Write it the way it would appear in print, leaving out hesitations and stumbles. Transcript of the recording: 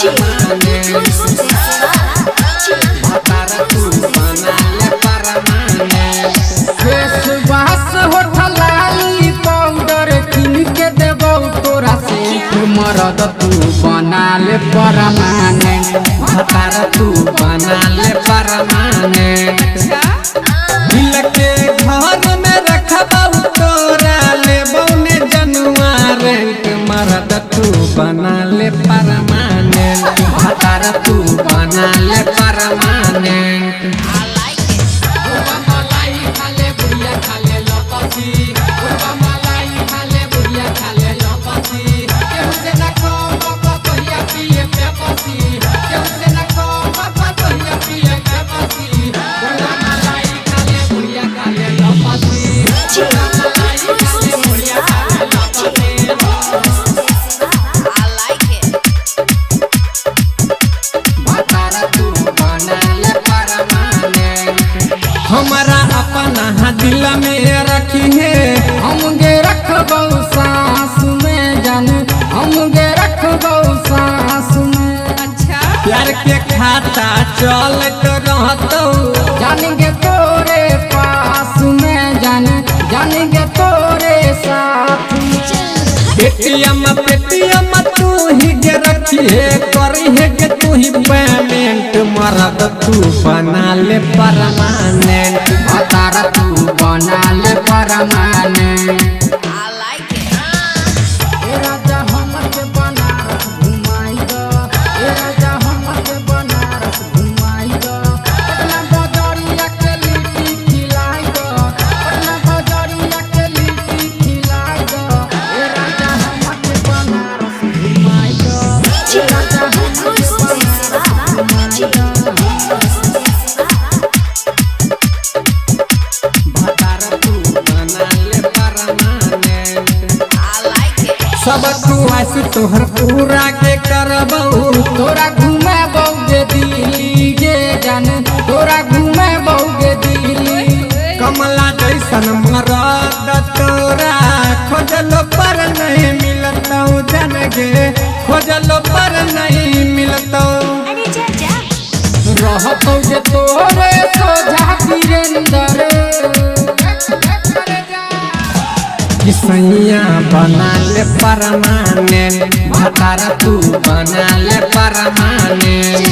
Permanent, भतार तू बना ले परमानेंट। फेस वाश होठ लाली पाउडर किन के देबौ तोरा से, मरद तू बना ले परमानेंट, भतार तू बना ले परमानेंट। दिल के घर में रखबौ तोरा, लेबौ ने जनुआ रेंट, मरद तू बना ले परमानेंट, भतार तू बना ले परमानेंट। मलाई खाले बुढ़िया खाले लपसी, बुढ़वा मलाई खाले बुढ़िया खाले लपसी, केहू से ना कम कहिया पिए पेपसी, केहू से ना कम कहिया पिए पेपसी, बुढ़वा मलाई खाले बुढ़िया खाले लपसी, बुढ़वा मलाई खाले बुढ़िया खाले लपसी। भतार तू बना ले परमानेंट। हमारा अपना दिल में रखी है, हम गे रखबौ सास में जान, हम गे रखबौ सास में। प्यार के खाता चलत रहतौ, जानेंगे तोरे पास में जान, जानेंगे तोरे साथ में। पेटीएम पेटीएम तू ही के रखी है, करी है के तू ही पेमेंट, मरद तू बना ले परमानेंट, भतार तू बना ले परमानेंट। ए राजा हमके बनारस घुमाई द, ए राजा हमके बनारस घुमाई द, पटना बजरिया के लिट्टी खिलाई द, पटना बजरिया के लिट्टी खिलाई द, ए राजा हमके बनारस घुमाई द, ए राजा हमके बनारस घुमाई द। भतार तू बना ले परमानेंट। सब खुआस तोहर पूरा के करबौ, तोरा घूमे बौगे दिल्ली गे जान, तोरा घूमे बौगे दिल्ली। कमला जैसन मरद तोरा खोजलो पर नहीं मिलतौ, जन गे खोजलो पर नहीं मिलतौ। रहतौ जे तोरे सोझा वीरेंद्र। किसैया बना ले परमानेंट, भतार तू बना ले परमानेंट।